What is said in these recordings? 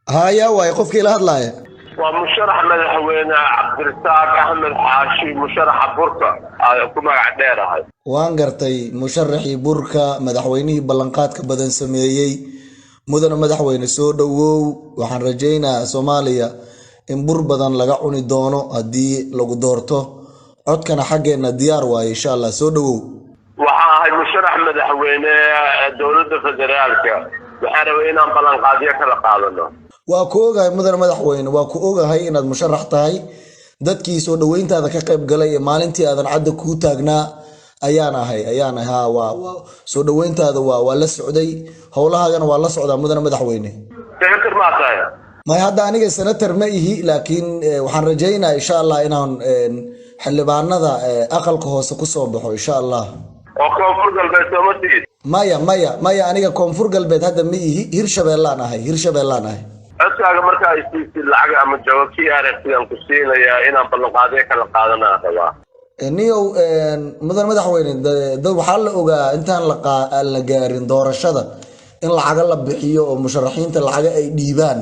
Haya, waaye qofkii ila hadlaaya? Waa musharax madaxweyne Cabdirasaaq Axmed Xaashi, musharaxa burka ku magac dheerahay. Waan gartay, musharaxii burka, madaxweynihii ballanqaadka badan sameeyey. Mudane madaxweyne, soo dhowow. Waxaan rajaynayaa Soomaaliya in bur badan laga cuni doono haddii lagu doorto. Codkana xaggeenna diyaar waaye, insha Allah. Soo dhowow. Waxaan ahay musharax madaxweyne dowladda federaalka. Waxaan rabay inaan ballanqaadyo kala qaadano. Waa ku ogahay, mudane madaxweyne, waa ku ogahay inaad musharax tahay. Dadkii soo dhoweyntaada ka qayb galay ee maalintii aadan cadda kuu taagnaa ayaan ahay. Ha, waa soo dhoweyntaada, waa la socday, howlahaagana waa la socdaa, mudane madaxweyne. Senator maa tahay? May, hadda aniga senator ma ihi, laakiin waxaan rajaynaya, insha Allah, inaan xildhibaanada aqalka hoose kusoo baxo, insha Allah. Oo Koonfur Galbeed sooma tihid? Maya, maya, maya, aniga Koonfur Galbeed hadda ma ihi. Hirshabeellaan ahay, Hirshabeellaan ahay. Codkaaga marka ay siisid lacag ama jago kii aragtidaan ku siinayaa, inaan ballanqaadyo kala qaadanaa rabaa. Niyow, mudan madaxweyne, dad waxaa la ogaa intaan aan la gaarin doorashada in lacago la bixiyo oo musharaxiinta lacago ay dhiibaan.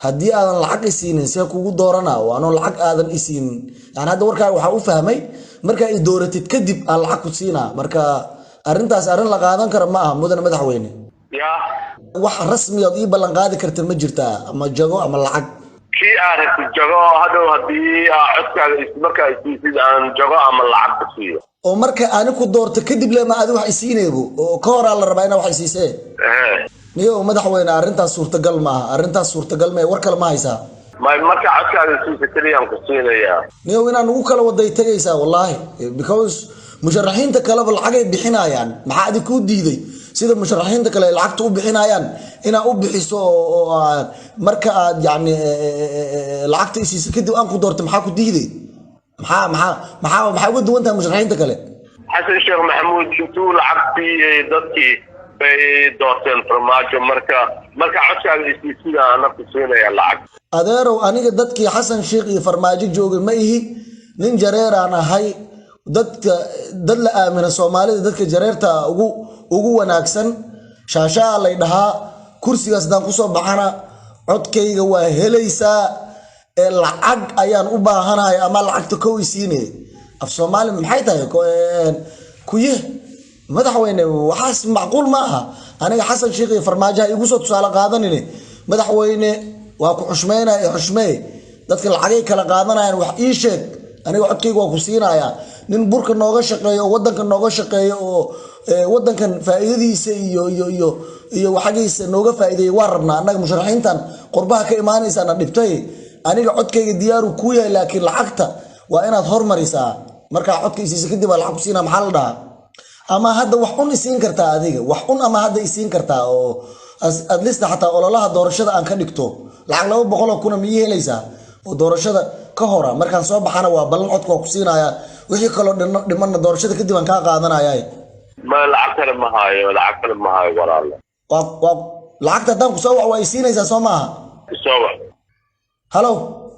Haddii aadan lacag isiinin, see kugu doorana oo anoo lacag aadan isiinin? Yani hadda warkaaga waxaa u fahmay markaa i dooratid kadib aan lacag ku siinaa. Marka arrintaas arrin la qaadan kara ma aha, mudane madaxweyne. Ya. Wax rasmi ood ii ballan qaadi karta ma jirtaa, ama jago ama lacag? Kii aad rabtid, jago hadhow haddii aa codkaaga markaa isiisid aan jago ama lacag ku siiyo. Oo marka ani ku doorto kadib lema adi wax isiinaybo, oo ka horaa la rabaa inaa wax isiisee? Ehe. Niyow madaxweyne, arrintaas suurtagal maaha, arrintaas suurtagal ma. War kale ma haysaa? May, marka codkaaga isiisa keliyaan ku siinayaa. Niyow, inaan ugu kala waday tegaysaa wallaahi, because musharaxiinta kaleba lacagay bixinayaan. Maxaa adi kuu diiday sida musharaxiinta kale ay lacagta u bixinayaan inaa u bixiso, oo aad marka aad yani lacagta isiisa kadib aan ku doorto? Maxaa ku diiday? Maxaa uga duwan tahay musharaxiinta kale? Xasan Sheekh Maxamuud intuu lacag siiyey dadkii bay doorteen Farmaajo. Marka codkaaga isiisida ana ku siinaya lacag. Adeerow, aniga dadkii Xasan Sheikh iyo Farmaajo joogay ma ihi. Nin Jareeraan ahay. Dadka dad la aamina Soomaalida, dadka Jareerta ugu wanaagsan shaashaa lay dhahaa. Kursigaas haddaan kusoo baxana, codkayga waa helaysaa. Ee lacag ayaan u baahanahay ama lacagta kow isiinaya. Af Soomaali maxay tahay? Kuye madaxweyne, waxaas macquul ma aha. Aniga Xasan Sheikh iyo Farmaajaha igu soo tusaale qaadanine. Madaxweyne, waa ku xushmeynaya ee xushmee. Dadka lacagay kala qaadanayaan, wax ii sheeg. Aniga codkayga waa ku siinayaa. Nin burka nooga shaqeeyo oo wadanka nooga shaqeeyo oo wadankan faa'iidadiisa iyo waxagiisa nooga faa'iideeya waa rabnaa. Annaga musharaxiintan qurbaha ka imaanaysa na dhibtay. Aniga codkayga diyaaru kuu yahay, laakiin lacagta waa inaad hormarisaa. Markaa codka isiisa kadib waa lacag ku siinaa, maxaa la dhahaa? Ama hadda wax un isiin kartaa adiga, wax un ama hadda isiin kartaa oo at least xataa ololaha doorashada aan ka dhigto? Lacag 200,000 miyii helaysaa oo doorashada ka hora? Markaan soo baxana waa ballan, codka waa ku siinayaa. Wixii kaloo dhimanna doorashada kadib aan kaa qaadanaya. Ma, lacag kale ma hayo, lacag kale ma hayo, walaalo. Waa lacagta haddaan kusoo wac, waa isiinaysaa, soo maaha? Isoo wac. Halow,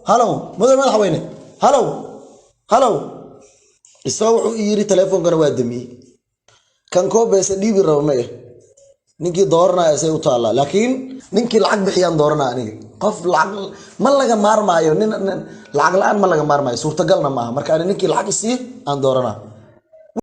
halow, mudan madaxweyne, halow, halow. Isoo wuxuu ii yiri, telefoonkana waa damiyey. Kan koo beesa dhiibi raba ma eh. Ninkii dooranaya say u taallaa, laakiin ninkii lacag bixiyaan dooranaa aniga. Qof lacag ma laga maarmaayo, nin lacag la-aan ma laga maarmaayo, suurtagalna maaha. Marka ani ninkii lacag isii aan dooranaa.